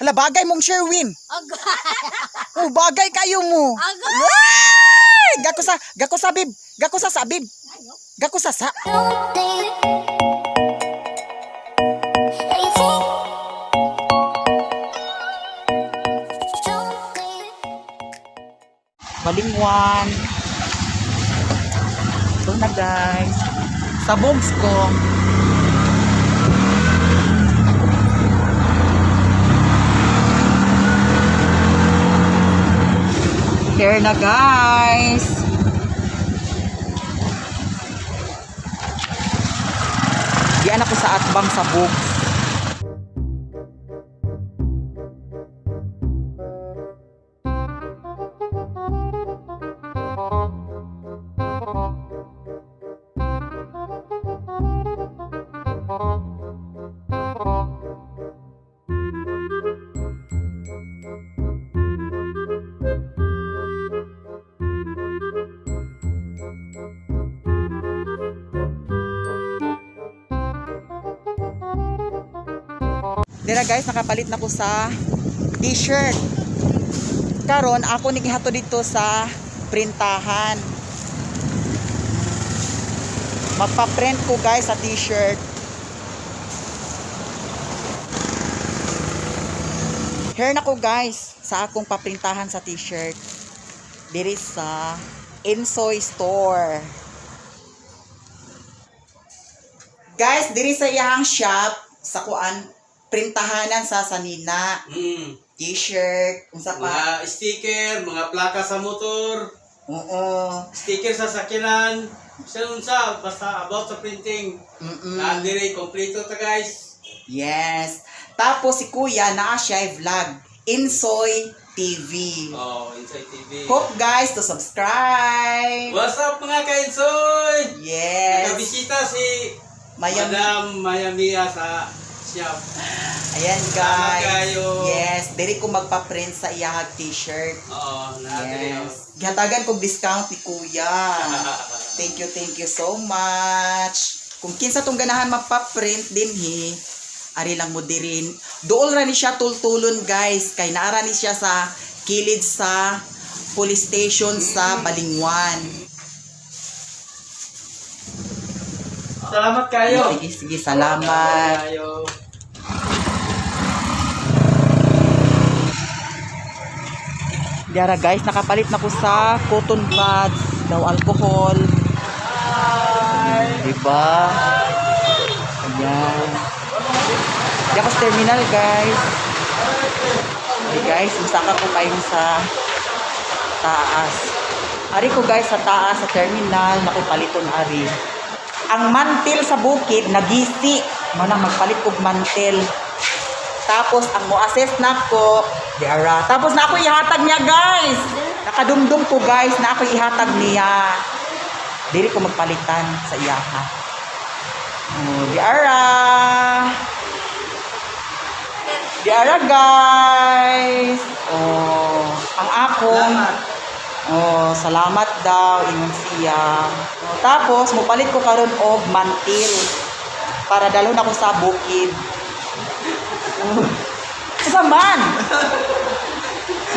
Hala, bagay mong Sherwin. Agay. Oh, bagay kayo mo. Agay. Ay! Gako sa bib. Gako sa bib. Gako sa. Balingwan. Ito na, guys. Sa bogs ko. Here na, guys. Diyan ako sa atbang sa bogs. Dira guys, nakapalit na ko sa t-shirt. Karon ako ni gihato dito sa printahan. Magpa-print ko, guys, sa t-shirt. Here na ko, guys, sa akong paprintahan sa t-shirt. Diri sa Insoy Store. Guys, diri sa iyang shop sa kuan printahanan sa sanina, t-shirt, unsa pa. Mga sticker, mga plaka sa motor, sticker sa sakyanan, sa unsa, basta about sa printing. Lahat dire, kompleto ta, guys. Yes. Tapos si Kuya naa siya vlog, Insoy TV. Oh, Insoy TV. Hope guys to subscribe. What's up, mga ka-Insoy? Yes. Nakabisita si Maya. Madam Maya Mia sa shop. Ayan, Salamat guys. kayo. Yes, diri ko magpa-print sa iyahag t-shirt. Oo, lahat dire. Yes. Gihatagan kog discount ni Kuya. Thank you so much. Kung kinsa tong ganahan magpa-print dinhi, ari lang mo dirin. Duol ra ni siya tultulon, guys, kay naara ni siya sa kilid sa police station sa Balingwan. Salamat kayo. Sige, sige, salamat. Kayo. Diara guys, nakapalit na ko sa cotton buds, daw alcohol. Diba? Ayan. Di ako sa terminal, guys. Okay, guys, musaka ko kayo sa taas. Ari ko, guys, sa taas sa terminal, nakupaliton ari. Ang mantil sa bukid nagisi. Mo nang magpalit og mantil. Tapos ang mo-assess nako, di ara. Tapos na ako ihatag niya, guys. Nakadumdum ko, guys, na ako ihatag niya. Diri ko magpalitan sa iyaha. Oh, di ara. Di ara, guys. Oh, ang akong Oh, salamat daw ingon siya. Oh, tapos mopalit ko karon og mantil para dalhon ako sa bukid. Sa man.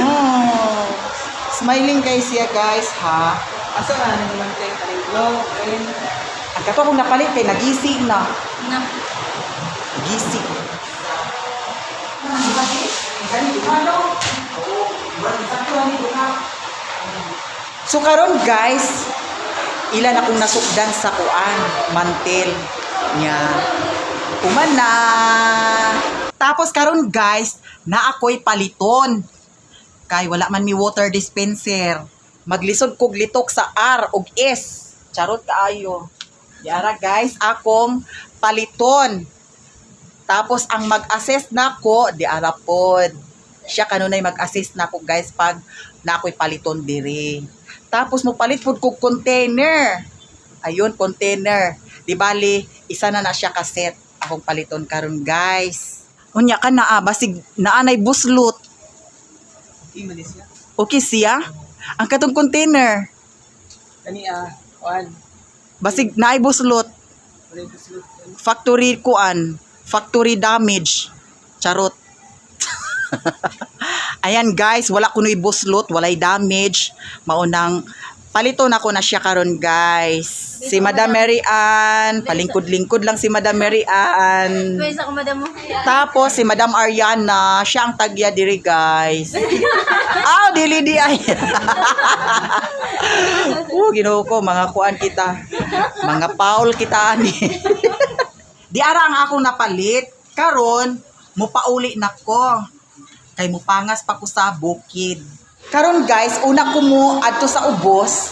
Oh. Smiling kay siya, guys, ha. Asa na nang mantay kaning glow, green? Ang kato akong napalit kay nagising na. Na. Gising. So karon guys, ilan akong nasukdan sa kuan, mantel niya. Umana. Tapos karon guys, na ako'y paliton. Kay wala man mi water dispenser. Maglisod kog litok sa R ug S. Charot kaayo. Yara guys, akong paliton. Tapos ang mag-assess nako, di ara pod. Siya kanunay mag-assist nako, guys, pag na ako'y paliton diri. Tapos mo palit pod kog container. Ayun, container. Di bali, isa na na siya kaset akong paliton karon, guys. Unya ka na ah, basig naanay buslot. Okay man siya. Okay siya? Ang katong container, Kani ah, kuan. basig naay buslot, Wala yung kuslut. factory kuan, factory damage. Charot. Ayan guys, wala kuno'y buslot, walay damage. Maunang palito na ko na siya karon, guys. Si Madam Mary Ann, palingkod-lingkod lang si Madam Mary Ann. Pwede ako, madam mo. Tapos si Madam Ariana, siya ang tagya diri, guys. Aw, dili di ay. Oh, Ginoo ko, mga kuan kita. Mga paul kita ani. Di ara ang akong napalit. Karon, mupauli na ko. Kay mupangas pa ko sa bukid. Karon guys, una ko mo adto sa ubos.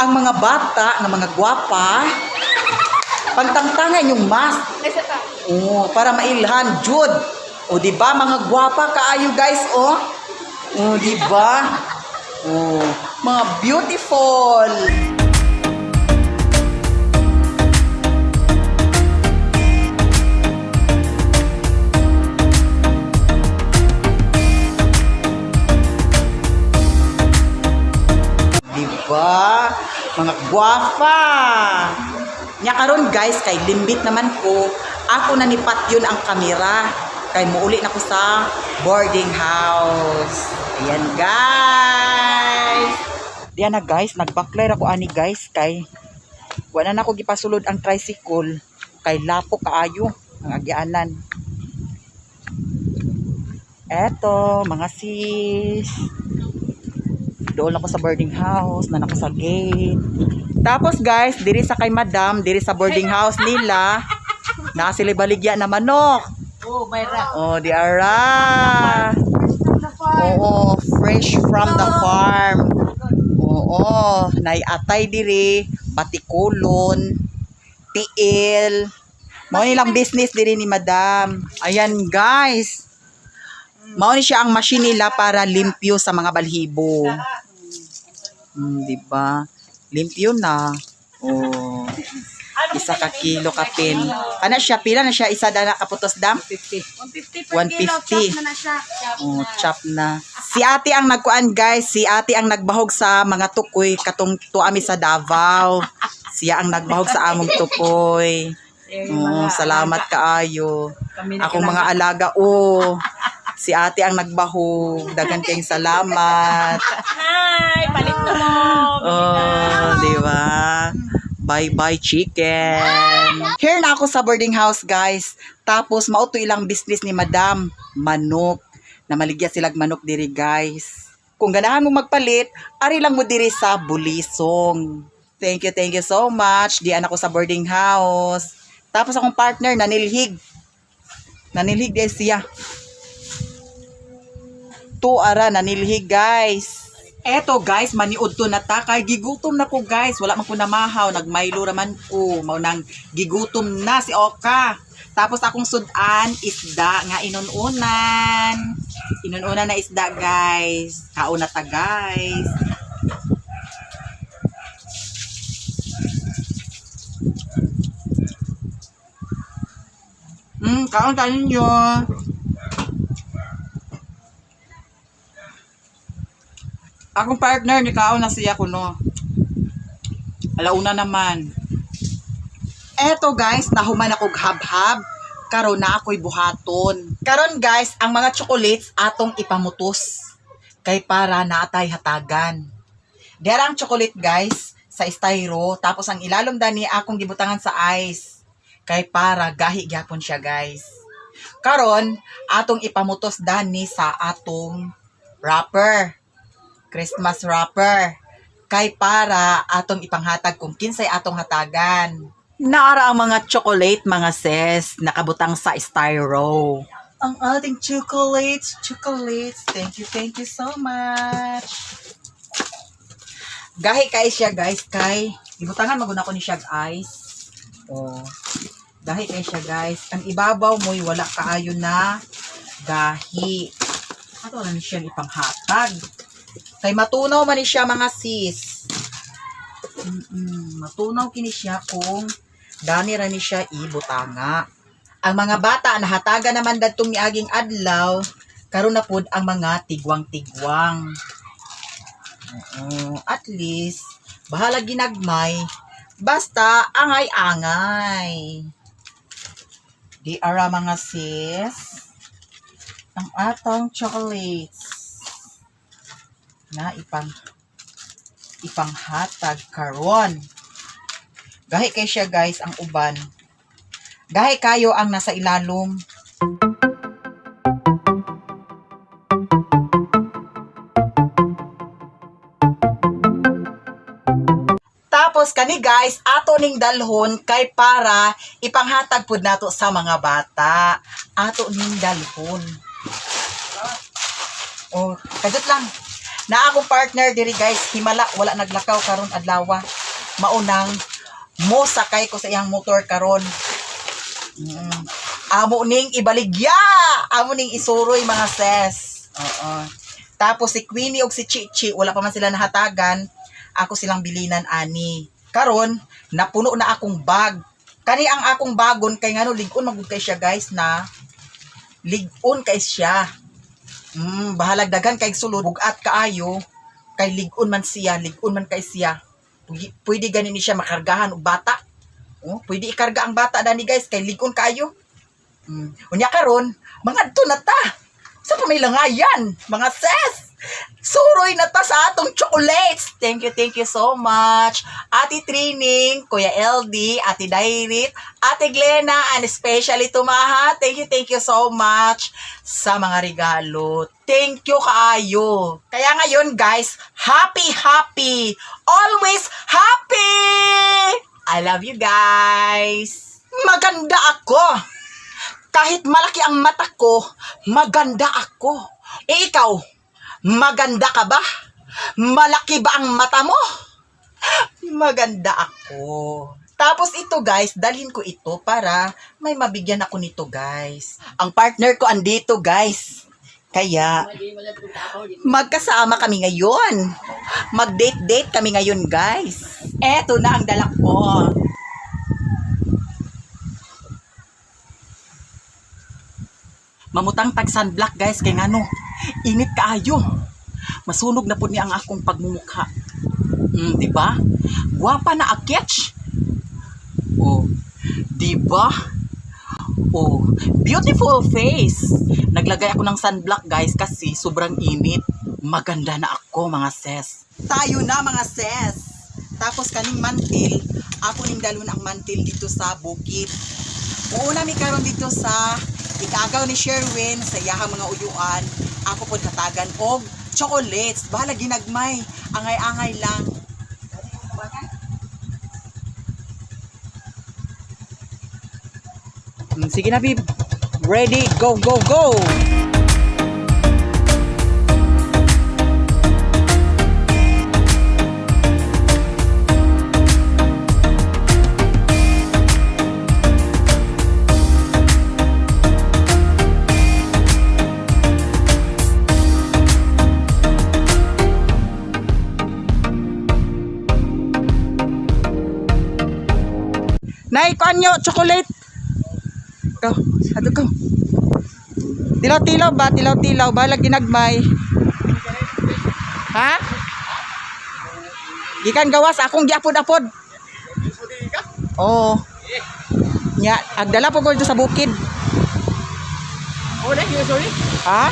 Ang mga bata nga mga gwapa, pangtangtangan yung mask. Isa pa. Oo, para mailhan, jud. O di ba mga gwapa kaayo guys, oh. O di ba? Oh, mga beautiful. Di ba? Mga gwapa. Nya karon guys, kay limbit naman ko, ako na nipat yun ang kamera. Kay muuli na ko sa boarding house. Ayan guys. Diyan na guys, nagbaklay ra ko ani guys kay wala na ko gipasulod ang tricycle kay lapo kaayo ang agianan. Eto, mga sis. Doon ako sa boarding house, na ako sa gate. Tapos guys, diri sa kay madam, diri sa boarding house nila, naa sila baligya na manok. Oh, may ra. Oh, di ara. Oo, fresh from the farm. Oo, naiatay diri, batikulon, tiil. Mao nilang business diri ni madam. Ayan guys. Mao ni siya ang machine nila para limpyo sa mga balhibo. Di ba? Limpyo na. Oh. Isa ka kilo kapin. Ana siya pila na siya isa dana kaputos dam? 150 per kilo. 150. Chop na na siya. Oh, chop na. Si ate ang nagkuan guys, si ate ang nagbahog sa mga tukoy katong tuami sa Davao. Siya ang nagbahog sa among tukoy. Oh, salamat kaayo. Akong mga alaga, oh. Si ate ang nagbahog. Daghan kayong salamat. Hi, palit na mo. Oh, di ba? Bye-bye chicken. Here na ako sa boarding house, guys. Tapos mauto ilang business ni Madam, manok. Namaligya silag manok diri, guys. Kung ganahan mo magpalit, ari lang mo diri sa Bulisong. Thank you so much. Diyan ako sa boarding house. Tapos akong partner, nanilhig. Nanilhig din siya. Tu ara nanilhig guys. Eto guys, maniud to na ta kay gigutom na ko guys. Wala man ko namahaw, nagmaylo ra man ko. Mao nang gigutom na si Oka. Tapos akong sudan isda nga inununan. Inununan na isda guys. Kaon na ta guys. Kaon ta ninyo. Akong partner, ni kaon na siya kuno. Alauna naman. Eto guys, nahuman ako habhab. Karon na ako'y buhaton. Karon guys, ang mga chocolates atong ipamutos. Kay para natay hatagan. Dera ang chocolate guys sa styro tapos ang ilalom dani akong gibutangan sa ice. Kay para gahi gyapon siya guys. Karon atong ipamutos dani sa atong wrapper. Christmas wrapper. Kay para atong ipanghatag kung kinsay atong hatagan. Naara ang mga chocolate, mga sis, nakabutang sa styro. Ang ating chocolates, chocolates. Thank you so much. Gahi kay siya guys, kay ibutangan maguna ko ni siya ice. Oh. Gahi kay siya guys. Ang ibabaw mo'y wala kaayo na gahi. Ato na ni siya ipanghatag. Kay matunaw man ni siya mga sis. Matunaw kini siya kung dani ra ni siya ibutanga. Ang mga bata nahataga naman dadtong miaging adlaw, karon na pud ang mga tigwang-tigwang. Oo, at least bahala ginagmay basta angay-angay. Di ara mga sis. Ang atong chocolates na ipanghatag karon. Gahi kay siya, guys, ang uban. Gahi kayo ang nasa ilalom. Tapos kani, guys, ato ning dalhon kay para ipanghatag pud nato sa mga bata. Ato ning dalhon. Oh, kadot lang. Na akong partner diri, guys, himala wala naglakaw karon adlaw. Maunang mo sakay ko sa iyang motor karon. Amo ning ibaligya. Amo ning isuroy, mga ses. Oo. Tapos si Queenie og si Chichi, wala pa man sila nahatagan. Ako silang bilinan ani. Karon, napuno na akong bag. Kani ang akong bagon kay ngano lig-on magud kay siya, guys, na lig-on kay siya. Bahalag daghan kay sulod, bugat kaayo kay lig-on man siya, lig-on man kay siya. Pwede gani ni siya makargahan og bata. Oh, pwede ikarga ang bata dani, guys, kay lig-on kaayo. Unya karon, mangadto na ta. Sa pa may langayan, mga sis. Suroy na ta sa atong chocolates. Thank you so much. Ate Trining, Kuya LD, Ate Dairit, Ate Glena, and especially Tumaha. Thank you so much sa mga regalo. Thank you kaayo. Kaya ngayon, guys, happy, happy. Always happy! I love you guys. Maganda ako. Kahit malaki ang mata ko, maganda ako. Eh ikaw, maganda ka ba? Malaki ba ang mata mo? Maganda ako. Tapos ito, guys, dalhin ko ito para may mabigyan ako nito, guys. Ang partner ko andito, guys. Kaya magkasama kami ngayon. Mag-date-date kami ngayon, guys. Eto na ang dala ko. Mamutang tag sunblock, guys, kay ngano init kaayo. Masunog na pud ni ang akong pagmumukha. Di ba? Gwapa na aketch. Oh, di ba? Oh, beautiful face. Naglagay ako ng sunblock, guys, kasi sobrang init. Maganda na ako, mga sis. Tayo na, mga sis. Tapos kaning mantil, ako ning dalhon ang mantil dito sa bukid. Muuna mi karon dito sa ikaagaw ni Sherwin sa iyahang mga uyuan. Ako pod hatagan og chocolates. Bahala ginagmay. Angay-angay lang. Sige na, babe. Ready, go, go, go! Nay, kuan nyo, chocolate. Go, ado ko. Tilaw-tilaw ba? Tilaw-tilaw. Balag ginagmay. Ha? Gikan gawas, akong giapod-apod. Oo. Nya, agdala po ko dito sa bukid. Oh, thank you, sorry. Ha?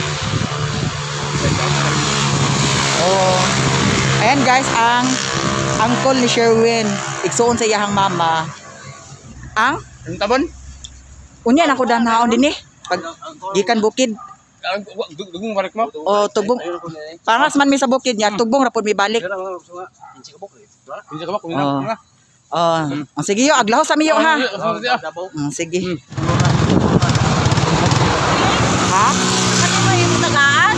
Oo. Ayan, guys, ang uncle ni Sherwin. Igsuon sa iyahang mama. Ang? Ang tabon? Unya na ko danhaon din eh. Pag gikan bukid. Dugong balik mo? O tugbong. Pangas man mi sa bukid niya, tugbong ra pud mi balik. Hindi ka ba? Oo. Oh. Oh, sige yo, aglaho sa miyo ha. Sige. Ha? Ano ba yung tagaan?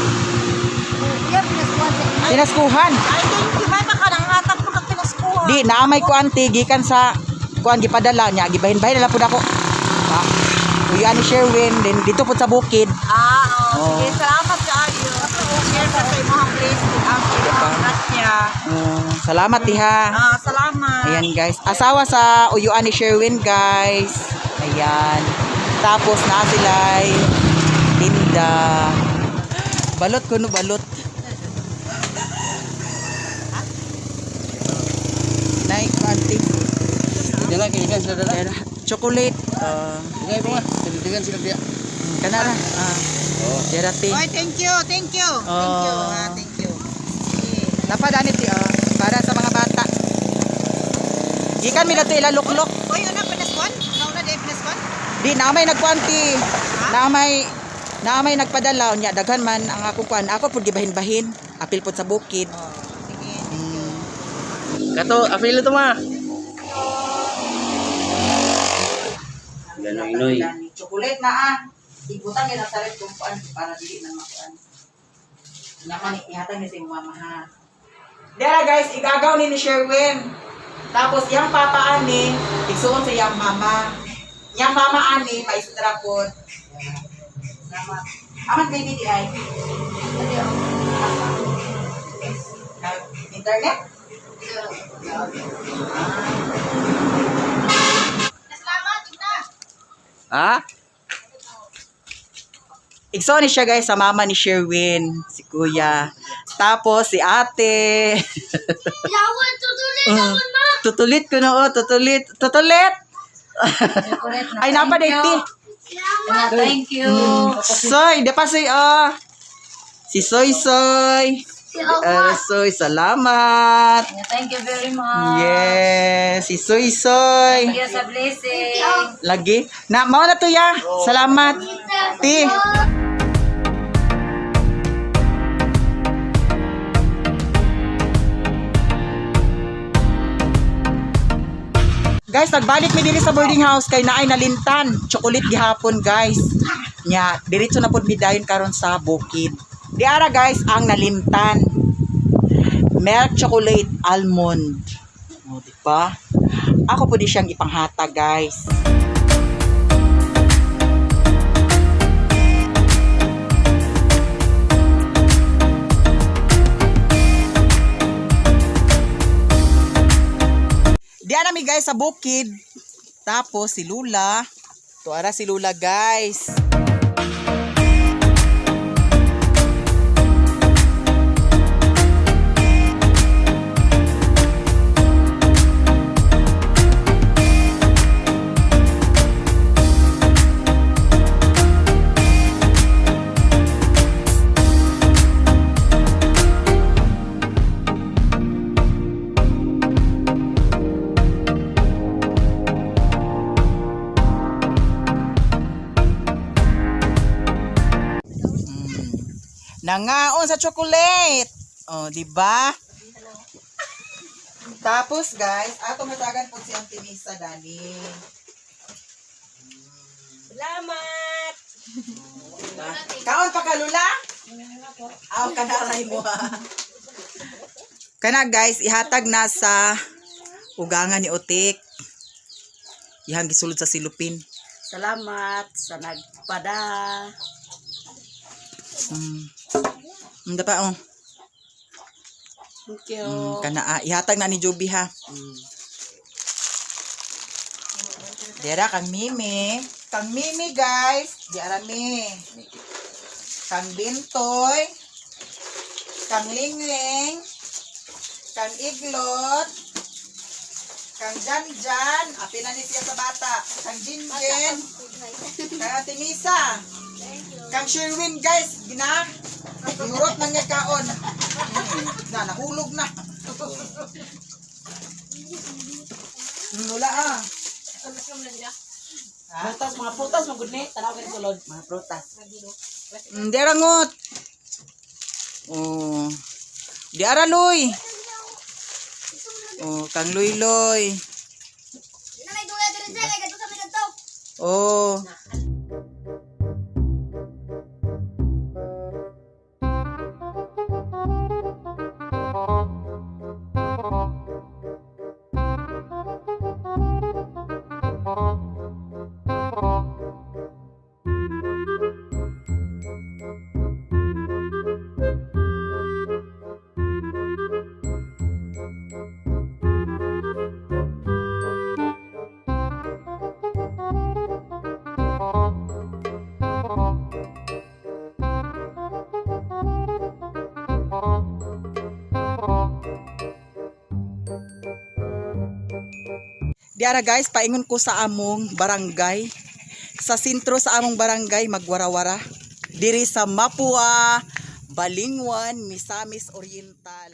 Iya, pinaskuhan sa inyo. Pinaskuhan. Ay, thank you. May baka nanghatag mo kang pinaskuhan. Di naamay ko ante gikan sa kuan gipadala niya, gibahin-bahin na lang pud ako. Ha? Kuya ni Sherwin din dito pud sa bukid. Ah, oh, Oo. sige. Salamat kaayo. Share ka sa imong blessing ang imong niya. Oh, salamat diha. Ah, salamat. Ayan, guys. Asawa sa uyuan ni Sherwin, guys. Ayan. Tapos na sila'y tinda. Balot kuno balot. Nay, konti. Dala, kinigan sila dala. Chocolate. Kinigan ko nga. Kinigan sila diya. Kanara. Ah. Dira ti. Oy, thank you, thank you. Thank you, Oh. ah, thank you. Dapat ani ti oh, para sa mga bata. Gikan mi na to ila luklok. Oy, una pinaskuan? Nauna di pinaskuan? Di na may nagkuanti. Na may nagpadala unya daghan man ang akong kuan. Ako pud gibahin-bahin. Apil pud sa bukid. Oh, sige, thank you. Kato, apil to ma. Ganoy noy. Chocolate na ah. Ibutang nila sa ref kung kuan para dili na makuan. Naman ihatag ni sa imong mama ha. Dera guys, igagaw ni Sherwin. Tapos iyang papa ani, igsuon sa iyang mama. Iyang mama ani, maestra pod. Salamat. Aman baby di ay. Internet? Salamat, ina. Ha? Igsoon ni siya guys sa mama ni Sherwin, si kuya. Tapos si ate. Yawan, tutuloy Mm. Tutulit ko na, oh, tutulit. Tutulit! Ay, napa Thank ti. Thank you. Soy, di pa soy, oh. Si Soy Soy. Soy, salamat. Thank you very much. Yes, si Soy Soy. Thank you sa blessing. Lagi. Na, mao na to ya. Salamat. Ti. Guys, nagbalik mi diri sa boarding house kay naay nalintan. Chocolate gihapon, guys. Nya, diretso na pud mi dayon karon sa bukid. Di ara guys ang nalintan. Milk chocolate almond. O, di ba? Ako pud siyang ipanghata, guys. Diyan nami guys sa bukid. Tapos si Lula. Tuara si Lula guys. Nangaon sa chocolate. Oh, di ba? Tapos guys, ato matagan po si Auntie Misa dani. Salamat. Kaon pa ka Lula? Aw kanaray mo ha. Kana guys, ihatag na sa ugangan ni Otik. Ihang gisulod sa silupin. Salamat sa nagpada. Hindi pa oh. Thank you. Kana ah, ihatag na ni Juby ha. Dera kang Mimi. Kang Mimi guys, di arami. Kang Bintoy. Kang Lingling. Kang Iglot. Kang Janjan, apil na ni siya sa bata. Kang Jinjin. Kang Ate Misa. Kang Sherwin guys, gina. Ihurot man niya kaon. Na, nahulog na. Wala ah. Prutas, mga prutas, magud ni. Tanaw ka sulod. Mga prutas. Di arangot. Oh. Di araloy. Oh, kang luy-luy. Oh. Di ara guys, paingon ko sa among barangay. Sa sentro sa among barangay, magwarawara. Diri sa Mapua, Balingwan, Misamis Oriental.